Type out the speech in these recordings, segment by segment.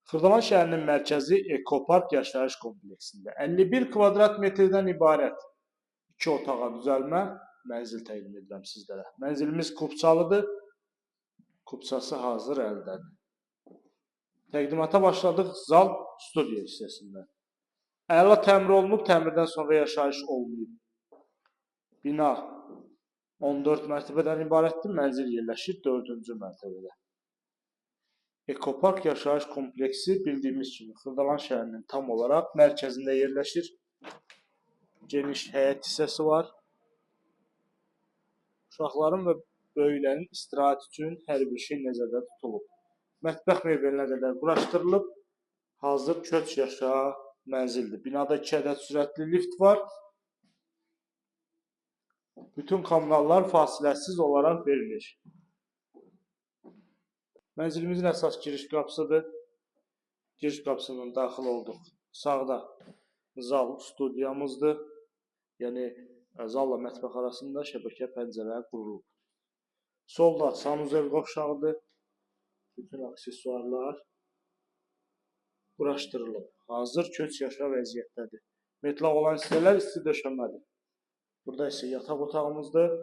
Xırdalan şəhərinin mərkəzi Ekopark yaşayış kompleksində 51 kvadrat metrdən ibarət 2 otağa düzəlmə mənzil təqdim edirəm sizlərə. Mənzilimiz kupçalıdır. Kupçası hazır əldədir. Təqdimata başladıq zal studiya hissəsindən. Əla təmir olunub, təmirdən sonra yaşayış olmayıb. Bina 14 mərtəbədən ibarətdir, mənzil yerləşir 4-cü mərtəbədə. Ekopark yaşayış kompleksi bildiyimiz kimi Xırdalan şəhərinin tam olaraq mərkəzində yerləşir. Geniş həyət hissəsi var. Uşaqların və böyüklərin istirahət üçün hər bir şey nəzərdə tutulub. Mətbəx mebelinə qədər quraşdırılıb. Hazır köç yaşa mənzildir. Binada 2 ədəd sürətli lift var. Bütün kommunallar fasiləsiz olaraq verilir. Mənzilimizin əsas giriş qapısıdır. Giriş qapısından daxil olduq. Sağda zal studiyamızdır. Yəni zalla mətbəx arasında şəbəkə pəncərə qurulub. Solda sanuzel qovşağıdır. Bütün aksesuarlar quraşdırılıb. Hazır köç yaşa vəziyyətdədir. Metlaq olan hissələr isti döşəmədir. Burada isə yataq otağımızdır.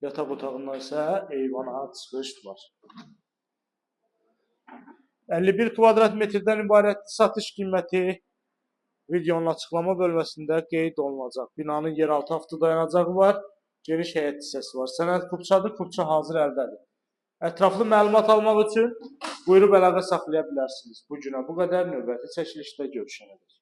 Yataq otağından isə eyvana çıxış var. 51 kvadrat metrdən ibarət satış qiyməti videonun açıqlama bölməsində qeyd olunacaq. Binanın yeraltı avto dayanacağı var, geniş həyət hissəsi var. Sənəd kupçadır, kupça hazır əldədir. Ətraflı məlumat almaq üçün buyurub əlaqə saxlaya bilərsiniz. Bu günə bu qədər, növbəti çəkilişdə görüşənədək.